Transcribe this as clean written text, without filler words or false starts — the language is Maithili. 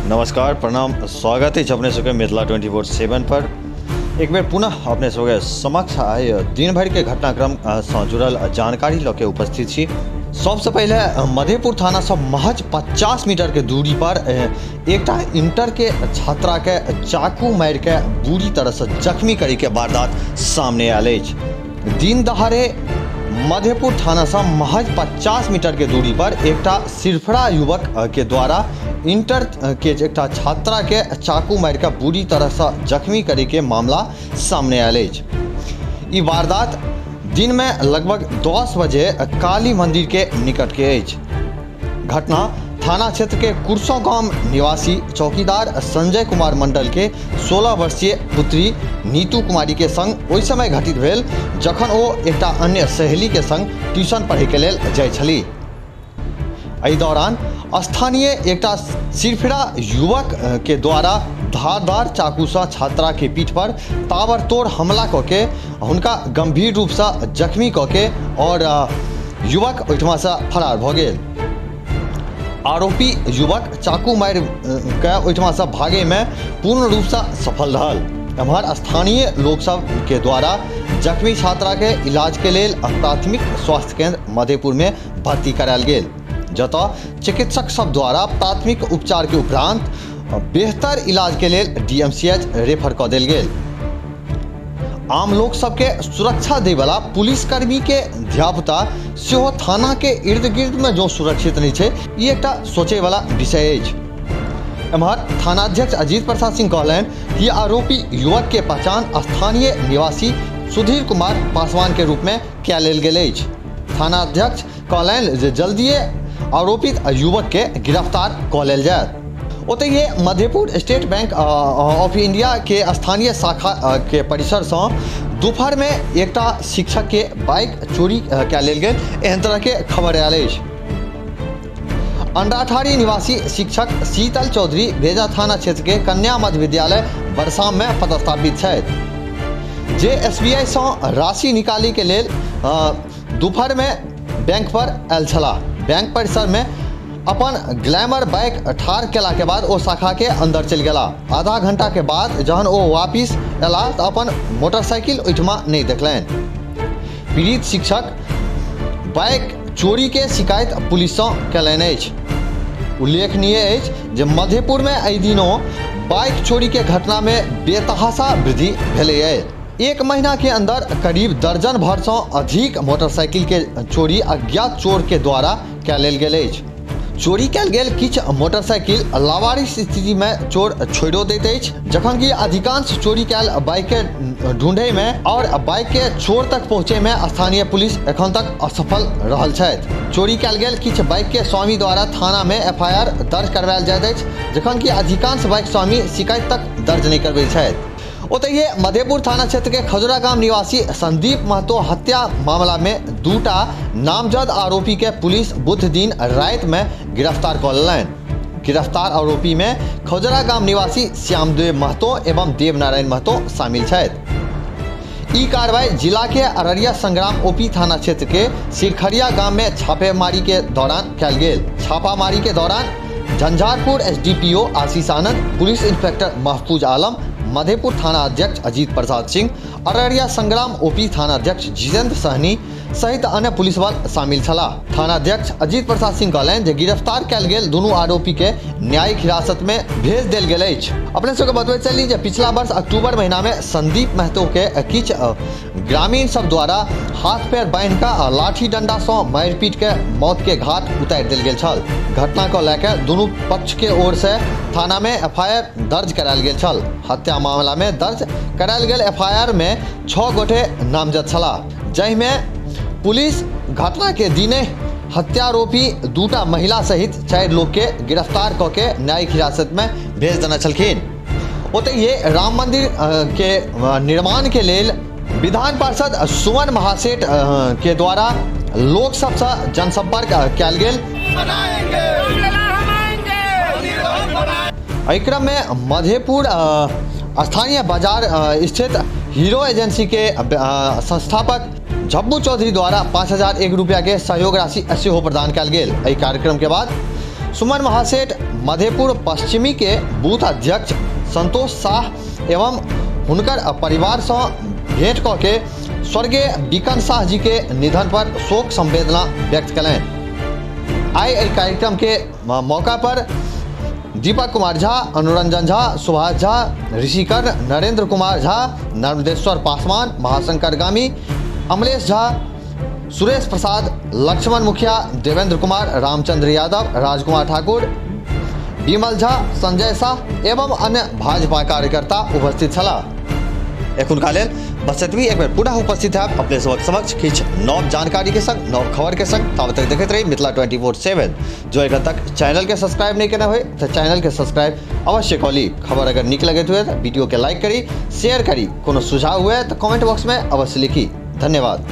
नमस्कार, प्रणाम, स्वागत अछि अपने सबके मिथिला 24/7 पर। एक बेर पुनः अपने सबके समक्ष आइ दिन भरि के घटनाक्रम सँ जुड़ल जानकारी लऽ के उपस्थित छी। सबसँ पहिले मधेपुर थाना सँ महज 50 मीटर के दूरी पर एकटा इंटर के छात्रा के चाकू मारि के बुरी तरह सँ जख्मी करी के वारदात सामने आयल अछि। दिन दहाड़े मधेपुर थाना सँ महज 50 मीटर के दूरी पर एकटा सिरफरा युवक के द्वारा इंटर के एकटा छात्रा के चाकू मारि के बुरी तरह सँ जख्मी करे के मामला सामने आयल अछि। ई वारदात दिन में लगभग 10 बजे काली मंदिर के निकट के अछि। घटना थाना क्षेत्र के कुरसों गांव निवासी चौकीदार संजय कुमार मंडल के 16 वर्षीय पुत्री नीतू कुमारी के संग ओहि समय घटित भेल जखन ओ एकटा अन्य सहेली के संग ट्यूशन पढ़े के लेल जाइत छली। एहि दौरान स्थानीय एकटा सिरफिरा युवक के द्वारा धारदार चाकू सँ छात्रा के पीठ पर ताबड़तोड़ हमला कऽ के हुनका गंभीर रूप सँ जख्मी कऽ के और युवक ओहिठमा सँ फरार भऽ गेल। आरोपी युवक चाकू मारि के ओहिठमा सँ भागे में पूर्ण रूप सँ सफल रहल। एम्हर स्थानीय लोक सब के द्वारा जख्मी छात्रा के इलाज के लेल प्राथमिक स्वास्थ्य केंद्र मधेपुर में भर्ती करायल गेल, जतऽ चिकित्सक सब द्वारा प्राथमिक उपचार के उपरांत बेहतर इलाज के लेल डीएमसीएच रेफर कऽ देल गेल। आम लोक सबके सुरक्षा दैवला पुलिसकर्मी के धियापुता सेहो थाना के इर्द गिर्द में जो सुरक्षित नहीं छै, ई एकटा सोचे वाला विषय अछि। एम्हर थानाध्यक्ष अजीत प्रसाद सिंह कहलनि कि आरोपी युवक के पहचान स्थानीय निवासी सुधीर कुमार पासवान के रूप में कए लेल गेल अछि। थानाध्यक्ष कहलनि जे जल्दिए आरोपित युवक के गिरफ्तार कऽ लेल जायत। ओतहि Madhepur State Bank of India के स्थानीय शाखा के परिसर सँ दोपहर में एकटा शिक्षक के बाइक चोरी कए लेल गेल, एहन तरह के खबर आयल अछि। अंडाठारी निवासी शिक्षक शीतल चौधरी भेजा थाना क्षेत्र के कन्या मध्य विद्यालय बरसाम में पदस्थापित छथि, जे एसबीआई सँ राशि निकाली के लेल दोपहर में बैंक पर आयल छलाह। बैंक परिसर में अपन ग्लैमर बाइक ठाढ़ केला के बाद ओ शाखा के अंदर चलि गेला। आधा घंटा के बाद जहन ओ वापिस अयलाह तऽ अपन मोटरसाइकिल ओहिठमा नहि देखलनि। पीड़ित शिक्षक बाइक चोरी के शिकायत पुलिस सँ कयलनि अछि। उल्लेखनीय अछि जे मधेपुर में एहि दिनों बाइक चोरी के घटना में बेतहाशा वृद्धि भेलै अछि। एक महीना के अंदर करीब दर्जन भर सँ अधिक मोटरसाइकिल के चोरी अज्ञात चोर के द्वारा कयल लेल गेल अछि। चोरी कयल गेल किछु मोटरसाइकिल लावारिस स्थिति में चोर छोड़ियो दैत अछि, जखन कि अधिकांश चोरी कयल बाइक के ढूंढे में और बाइक के चोर तक पहुंचे में स्थानीय पुलिस एखन तक असफल रहल छथि। चोरी कयल गेल किछु बाइक के स्वामी द्वारा थाना में एफआईआर दर्ज करवायल जाइत अछि, जखन कि अधिकांश बाइक स्वामी शिकायत तक दर्ज नहि करबैत छथि। ओतहि मधेपुर थाना क्षेत्र के खजुरा गाम निवासी संदीप महतो हत्या मामला में दूटा नामजद आरोपी के पुलिस बुध दिन रात में गिरफ्तार कऽ लेलनि। गिरफ्तार आरोपी में खजुरा गाम निवासी श्यामदेव महतो एवं देवनारायण महतो शामिल छथि। ई कार्रवाई जिला के अररिया संग्राम ओपी थाना क्षेत्र के सिरखरिया गाम में छापेमारी के दौरान कयल गेल। छापामारी के दौरान Jhanjharpur SDPO Ashish Anand, police inspector Mahfooz Alam, Madhepur थाना अध्यक्ष अजीत प्रसाद सिंह, अररिया संग्राम ओपी थाना अध्यक्ष जितेंद्र सहनी सहित अन्य पुलिस बल शामिल छलाह। थानाध्यक्ष अजीत प्रसाद सिंह कहलनि जे गिरफ्तार कयल गेल दुनू आरोपी के न्यायिक हिरासत में भेज देल गेल अछि। अपने सबके बतबैत चली जे पिछला वर्ष अक्टूबर महीना में संदीप महतो के किछु ग्रामीण सब द्वारा हाथ पैर बांधि कऽ आ लाठी डंडा सँ मारि पीट के मौत के घाट उतारि देल गेल छल। घटना को लए के दुनू पक्ष के ओर से थाना में एफआईआर दर्ज करायल गेल छल। हत्या मामला में दर्ज करायल गेल एफआईआर में 6 गोटे नामजद छलाह, जाहिमे पुलिस घटना के दिने हत्यारोपी दूटा महिला सहित 4 लोग के गिरफ्तार कऽ के न्यायिक हिरासत में भेज देने छलखिन। ओतहि राम मंदिर के निर्माण के लेल विधान पार्षद सुमन महासेठ के द्वारा लोक सबसँ जनसंपर्क कयल गेल। एहि क्रम में मधेपुर स्थानीय बाजार स्थित हीरो एजेंसी के संस्थापक झब्बू चौधरी द्वारा 5001 रुपया के सहयोग राशि सेहो प्रदान कयल गेल। एहि कार्यक्रम के बाद सुमन महासेठ मधेपुर पश्चिमी के बूथ अध्यक्ष संतोष साह एवं हुनकर परिवारसँ भेंट कऽ के स्वर्गीय बिकन साह जी के निधन पर शोक संवेदना व्यक्त कयलनि। आइ एहि कार्यक्रम के मौका पर दीपक कुमार झा, अनुरंजन झा, सुभाष झा, ऋषिकर, नरेंद्र कुमार झा, नर्मदेश्वर पासवान, महाशंकर गामी, अमलेश झा, सुरेश प्रसाद, लक्ष्मण मुखिया, देवेंद्र कुमार, रामचंद्र यादव, राजकुमार ठाकुर, विमल झा, संजय शाह एवं अन्य भाजपा कार्यकर्ता उपस्थित छलाह। एखुनका लेल बस एतबी। एक बेर पुनः उपस्थित है अपने सबक समक्ष किछु नव जानकारी के संग, नव खबर के संग। ताबत तक देखैत रही मिथिला 24/7। जो एखन तक चैनल के सब्सक्राइब नहीं केने होय तो चैनल के सब्सक्राइब अवश्य कऽ ली। खबर अगर नीक लगैत हुए तो वीडियो के लाइक करी, शेयर करी। कोनो सुझाव हुए तो कमेंट बॉक्स में अवश्य लिखी। धन्यवाद।